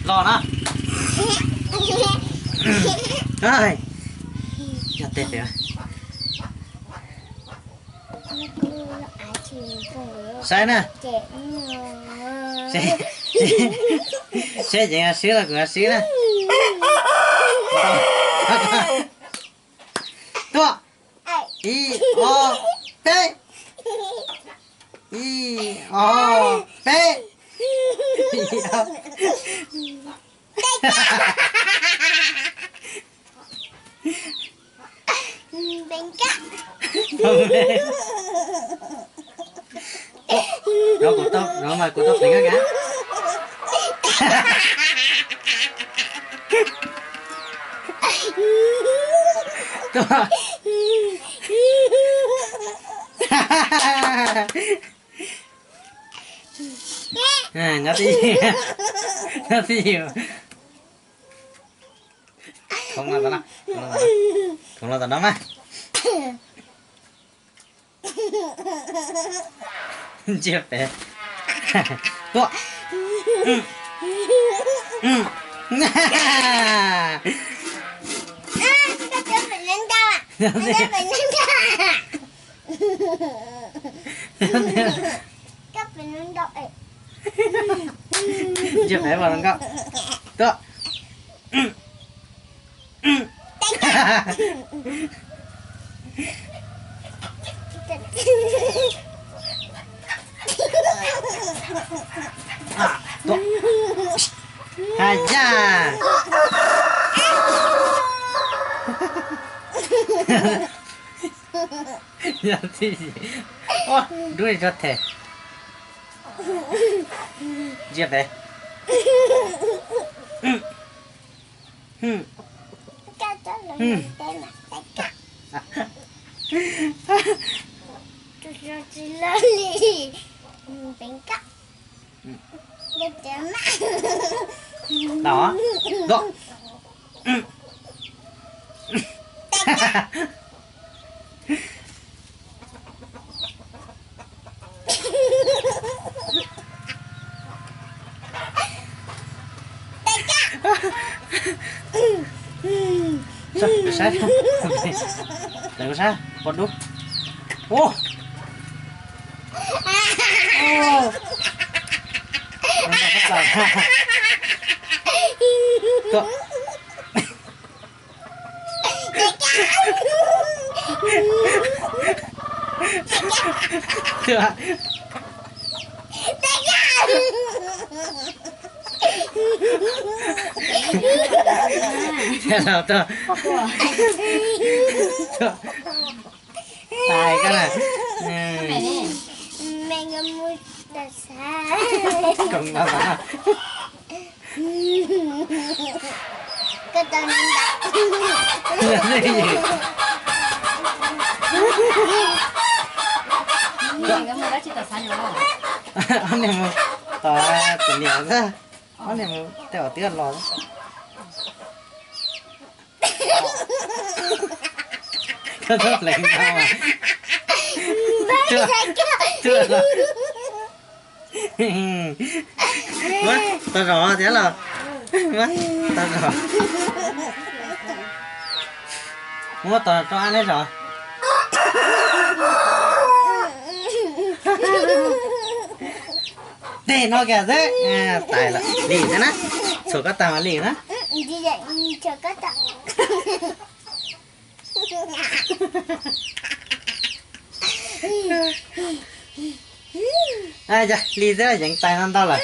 Los na. Yog tes pem. Saib na. Seb ceev swb los kuv swb na. Tuaj. Ib, ob, peb. Ib, ob, peb. No kuv tau, no mas kuv tau pleev koj. Nyob twj ywm, nyob twj ywm. Khoom los tom no, khoom los tom no mas. Ntsiag pem. Tuaj. Ntsiag pem los nkauj. Tuaj. Hais yaj. Yog txij, dub tso them. Ntsia pem. Los, los. Saib, saib, saib, pom dub. Ua, tuaj. Tuaj. Tais koj na. Koom no xav no. Ob niag mus tom tus niam xwb. Ob niag mus tej zaum twb los. Koj txhob pleev no mas. Tuaj, tuaj los. Muab tau zog thiab los. Muab tau zog. Muab tau rau ab neb zog. Tej no kiag xwb. Tais lawm, lim thiab na. Txhuam koj tag mas lim na. Lim xwb, yeev tais no ntau lawm.